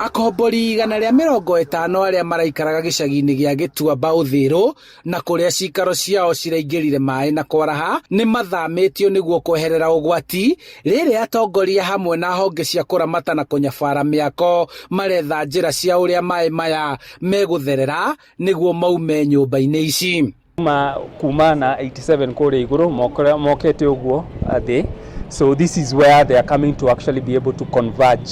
Akombori 150 arĩa maraikaraga gĩcagi-inĩ gĩa Gĩtuamba Ũthĩrũ na kũrĩa cikaro ciao ciraingĩrire maĩ na kwaraha nĩ mathamĩtio nĩguo kweherera ũgwati rĩrĩa atongoria hamwe na honge cia kũramata na kũnyabara mĩako maretha njĩra cia ũrĩa maĩ maya megũtherera nĩguo maume nyũmba-inĩ ici. Kuma na 87 kũrĩa igũrũ mokete ũguo thĩ, so this is where they are coming to actually be able to converge,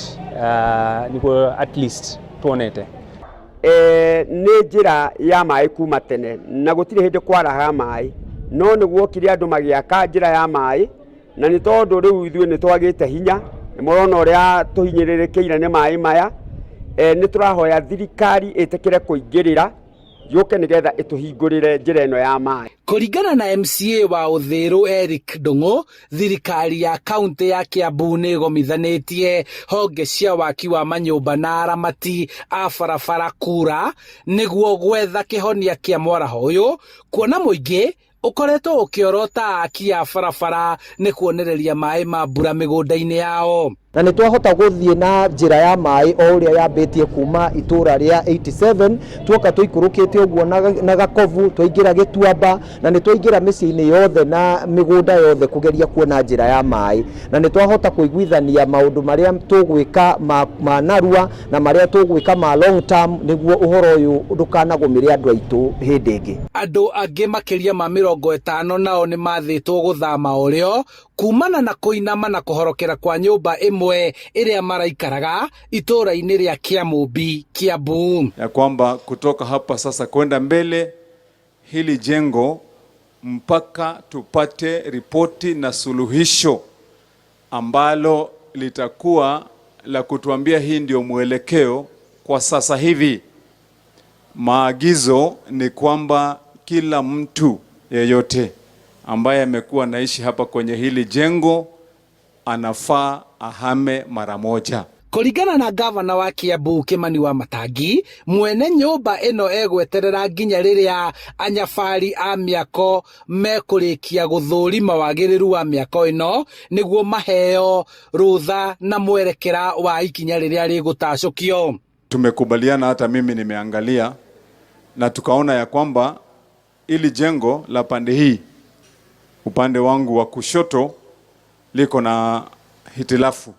nĩguo at least tuonete. Nĩ njĩra ya maĩ kuma tene na gũtirĩ hĩndĩ kwaraha maĩ, no nĩ guokire andũ magĩaka njĩra ya maĩ, na nĩ tondũ rĩu ithuĩ nĩ twagĩte hinya, nĩ mũrona ũrĩa tũhinyĩrĩrĩkĩire nĩ maĩ maya. Nĩ tũrahoya thirikari ĩtĩkĩre kũingĩrĩra yũke nĩgetha ĩtũhingũrĩre njĩra ĩno ya maĩ. Kũringana na MCA wa Ũthĩrũ Eric Ndung'u, thirikari ya kaunti ya Kiambu nĩ ĩgomithanĩtie honge cia waki wa manyũmba na aramati a barabara kura nĩguo gwetha kĩhonia kĩa mwaraho ũyũ, kuona mũingĩ ũkoretwo ũkĩorota aki a barabara nĩ kuonereria maĩ ma mbura mĩgũnda-inĩ yao. Na nĩ twahota gũthiĩ na njĩra ya maĩ o ũrĩa yambĩtie kuma itũra rĩa 87, tuoka tũikũrũkĩte ũguo na Gakovu, twaingĩra Gĩtuamba, na nĩ twaingĩra mĩciĩ-inĩ yothe na mĩgũnda yothe kũgeria kuona njĩra ya maĩ, na nĩ twahota kũiguithania maũndũ marĩa tũgwĩka ma narua na marĩa tũgwĩka ma long term nĩguo ũhoro ũyũ ndũkanagũmĩre andũ aitũ hĩndĩ ĩngĩ. Andũ angĩ makĩria ma 50 nao nĩ mathĩtwo gũthama ũrĩo kumana na kũinama na kũhorokera kwa nyũmba ĩmwe ĩrĩa maraikaraga itũũra-inĩ rĩa Kĩamũmbi, Kiambu. Ya kwamba kutoka hapa sasa kwenda mbele hili jengo mpaka tupate ripoti na suluhisho ambalo litakuwa la kutuambia hii ndio mwelekeo kwa sasa hivi. Maagizo ni kwamba kila mtu yeyote ambaye amekuwa anaishi hapa kwenye hili jengo anafaa ahame mara moja. Kũringana na gavana wa Kiambu Kimani Wamatangi, mwene nyũmba ĩno egweterera nginya rĩrĩa anyabari a mĩako mekũrĩkia gũthũrima wagĩrĩru wa mĩako ĩno nĩguo maheo rũtha na mwerekera wa ikinya rĩrĩa rĩgũtacũkio. Tumekubaliana, hata mimi nimeangalia na tukaona ya kwamba ili jengo la pande hii upande wangu wa kushoto liko na hitilafu,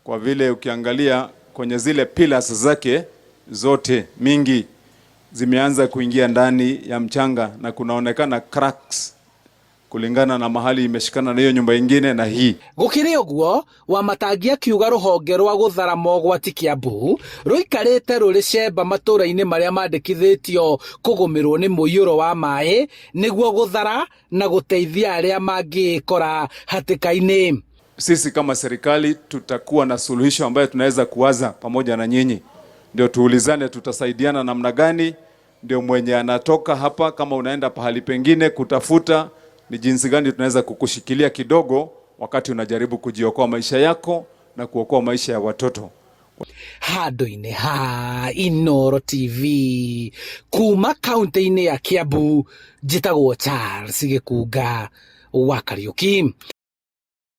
kwa vile ukiangalia kwenye zile pillars zake zote mingi zimeanza kuingia ndani ya mchanga na kunaonekana cracks kulingana na mahali imeshikana na hiyo nyumba ingine na hii. Gũkĩrĩ ũguo, Wamatangi akiuga rũhonge rwa gũthara mogwati Kiambu rũikarĩte rũrĩ cemba matũra-inĩ marĩa mandĩkithĩtio kũgũmĩrwo nĩ mũiyũro wa maĩ nĩguo gũthara na gũteithia arĩa mangĩĩkora hatĩka-inĩ. Sisi kama serikali tutakuwa na suluhisho ambayo tunaweza kuwaza pamoja na nyinyi, ndio tuulizane tutasaidiana namna gani, ndio mwenye anatoka hapa, kama unaenda pahali pengine kutafuta, ni jinsi gani tunaweza kukushikilia kidogo wakati unajaribu kujiokoa maisha yako na kuokoa maisha ya watoto. Handũ-inĩ ha Inooro TV kuma kaunti-inĩ ya Kiambu, njĩtagwo Charles Gĩkunga wa Kariuki.